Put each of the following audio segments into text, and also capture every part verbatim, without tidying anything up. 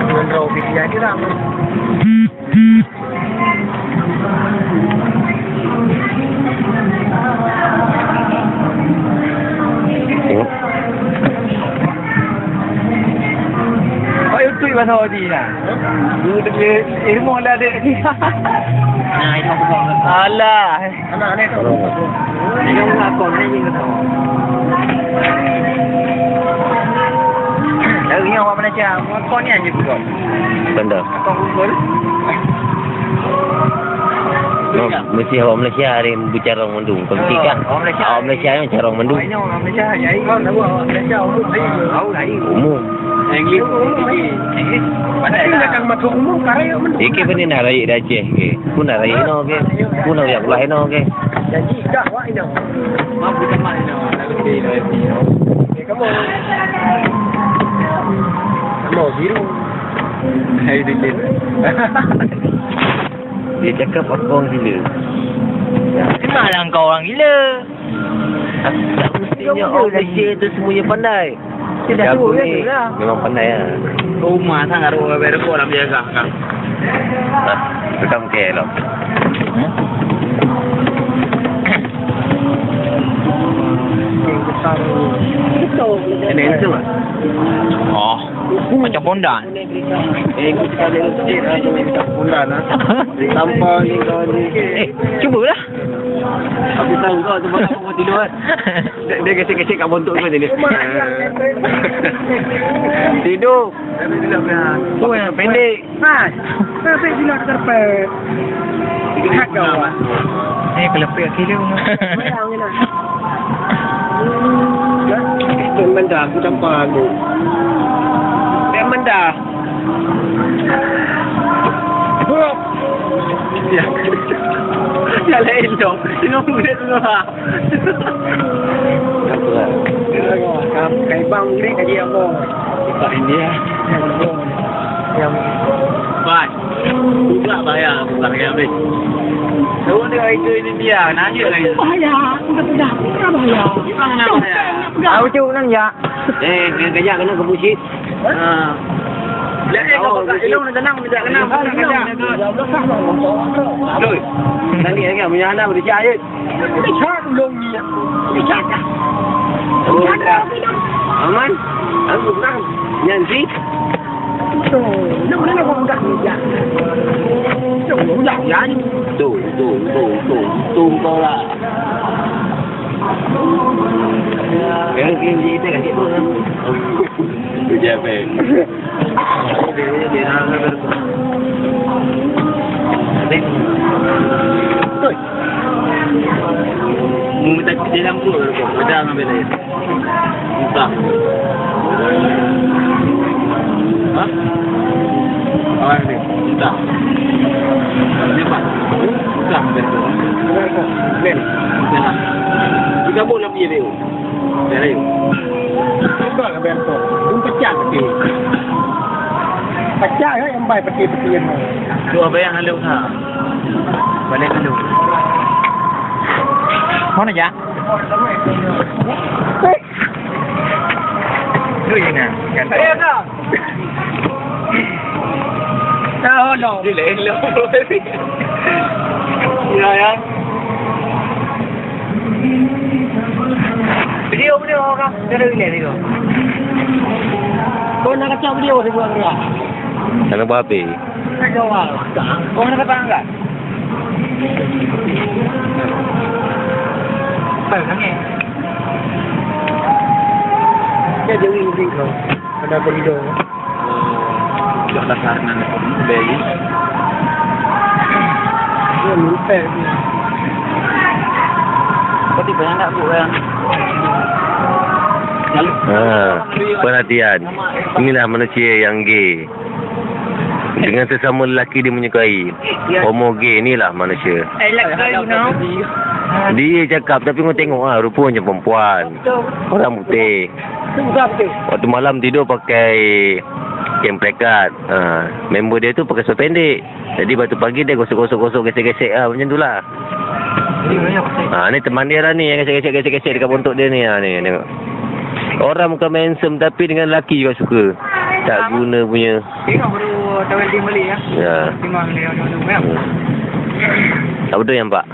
Ngon droe pih jadi lah. Oh, YouTube bahasa Saudi lah. Dulu dia ilmu lah dia. Nah, itu aku buang. Alah. Anak ni tu. Ini orang akon ni, ini tu. Dari ni awak Malaysia, akon ni aja bukan. Betul. Akon Google. No, mesti awak Malaysia hari bicara mandum. Kalau kita, awak Malaysia. Awak Malaysia ni bicara mandum. Awak ni orang Malaysia, ya, ikon tahu awak Malaysia, orang lain. Orang lain. Umum. English, English. Pandai tak? Dia akan masuk umum, karena mandum. Iki benda nak raih dah Aceh ke? Pun nak raih no ke? Pun nak yak belah no ke? Janji dah, wak, ino. Maaf, bukan mak ino. Lalu dia ino, ino. Okey, kamu. Kamu biru. Hai, Didin. Dia cakap aku orang gila. Memanglah engkau orang gila. Tak, tak mestinya orang Malaysia tu semuanya pandai. Jago ni memang pandai lah. Rumah sangat rukuk, rukuk dalam biasa kan. Nah, tukang ke lo. Ini itu lah. Oh, macam pondan. Eh, ikut sekali masjid, ah, minta bulan, ah. Tanpa ni, kau ni. Eh, cubalah. Aku tahu kau sebab aku mau tidur, kan? Dia, dia gesek-gesek kat bontok tu tadi. Tidur. Oh, yang pendek. Mas, sampai bila terpet? Hak kau, ah. Eh, kelepek kilo. Bayang ni lah. Dah, dah mendah, aku campak tu. Dah mendah. Hop. Ya. Ya, lain dong. Ini murid dulu, ha. Kaibang murid kaji apa? Pak India. Yang, yang Bai. Buka bayar, buka bayar habis. Tahu dia itu ini dia, nanya lagi. Bahaya, udah pedah, udah bahaya. Gimana bahaya? Tahu tu nang ya. Eh, kena kejap kena ke busit. Ha. Dia eh kau buka ilong ni tenang, dia kena buka kejap. Doi. Tadi lagi punya anak bercak je. Bisa dulu ni. Bisa dah. Aman? Aku tenang. Nyan si. Tu, nak mana nak buka ni? Tu, udah ya ni. Tu, tu, tu, tu, tu kau lah. Yang tinggi kita kasih tu lah. Tu je apa? Betul. Mu minta kerja campur ke? Kerja ngambil air. Entah. Ha? Awak ni, entah. Ni, Pak. Entah, betul. Betul. Betul. Kita pun nak pergi dia. Dari. Bukan lah bento. Belum pecah peti. Pecah ya yang baik peti-peti yang. Tu apa yang halus ha? Balik dulu. Mana ya? Tu ini. Kan. Tahu dong. Dia lain lah. Ya, ya. Video, video orang. Dia ada ini, video. Kau nak kacau video, dia buat dia. Kena berhabis. Kacau orang. Kau nak kata angkat? Apa yang nangis? Dia jadi lebih kau. Ada apa video? Dah dasar nan beli. Dia lupa. Kau tiba nak buat kan? Ha, perhatian. Inilah manusia yang gay. Dengan sesama lelaki dia menyukai. Homo gay, inilah manusia. I like girl, you know. Dia cakap tapi kau tengok ah, rupa macam perempuan. Orang putih. Waktu malam tidur pakai kain plekat. Ha, member dia tu pakai seluar pendek. Jadi waktu pagi dia gosok-gosok-gosok, gesek-gesek ah, macam tu lah. Ha, ni teman dia lah ni yang gesek-gesek, gesek-gesek dekat bontot dia ni. Ha, ni tengok. Orang bukan main sem, tapi dengan laki juga suka. Tak guna punya. Tengok baru tahu wedding balik ya. Ya. Timbang dia undang-undang ya. Hmm. Tak betul ya, Pak?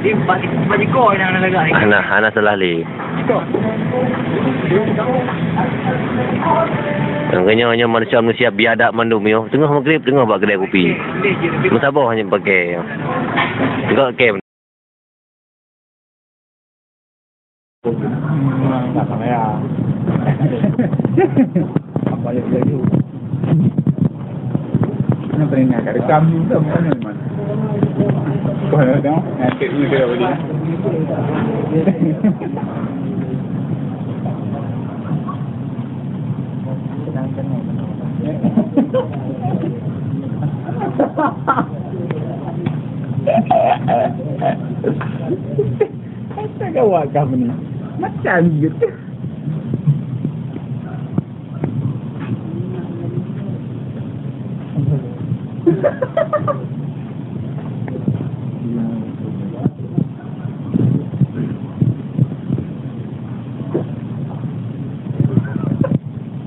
Di empat, empat jiko yang ada lagak ni. Hana, hana salah lé. Jiko. Makanya hanya manusia-manusia biadab mandum yo. Tengah maghrib, tengah bak kedai kopi. Meusaboh hanya pakai. Enggak kem. Apa yang laju? Nak teringat kat rekam ni, tak bukan ni, Man. Kau nak tengok? Nanti ni dia boleh. Masa gawat kah ni? Macam gitu.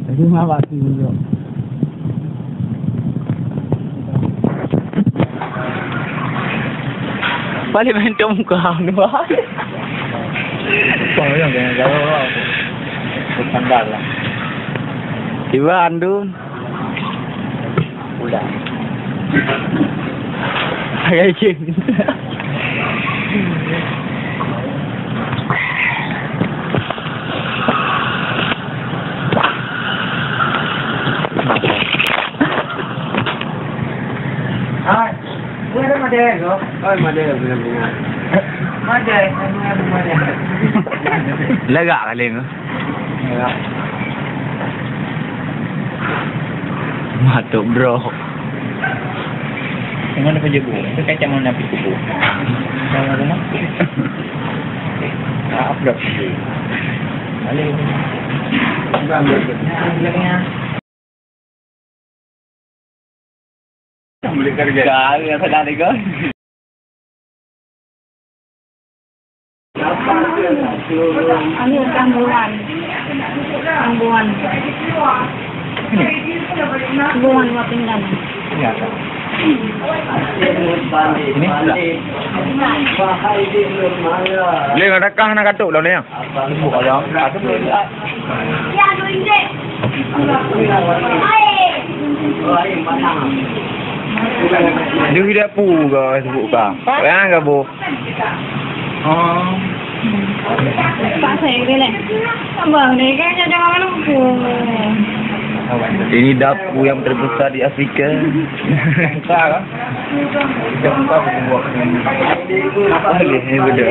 Jadi, ma bak sini jok. Paling mantap muka hang tu, bah. Kau yang jangan jauh lah. Bersandar lah. Tiba Andun. Udah. Agak izin. Hai. Bukan ada madai ke? Oh, madai, benar-benar. Madai, madai, madai. Lagak kali tu. Lagak. Matuk, bro. Mana pejabu? Itu kacang mana pejabu? Dalam rumah. Ah, upload. Balik. Bukan upload. Nah, bilangnya. Kau yang sedang dengar. Anu, tambuhan. Tambuhan. Tambuhan buat pinggan. Ini tak. Leng adakah nak katuk dah, Leng? Dia tidak pu ke sebut ka. Kan ka bu. Oh. Pak saya bilang, abang ni kan jangan lupa. Ini dapur yang terbesar di Afrika. Besar lah. Kita buka buat. Apa lagi ni benda?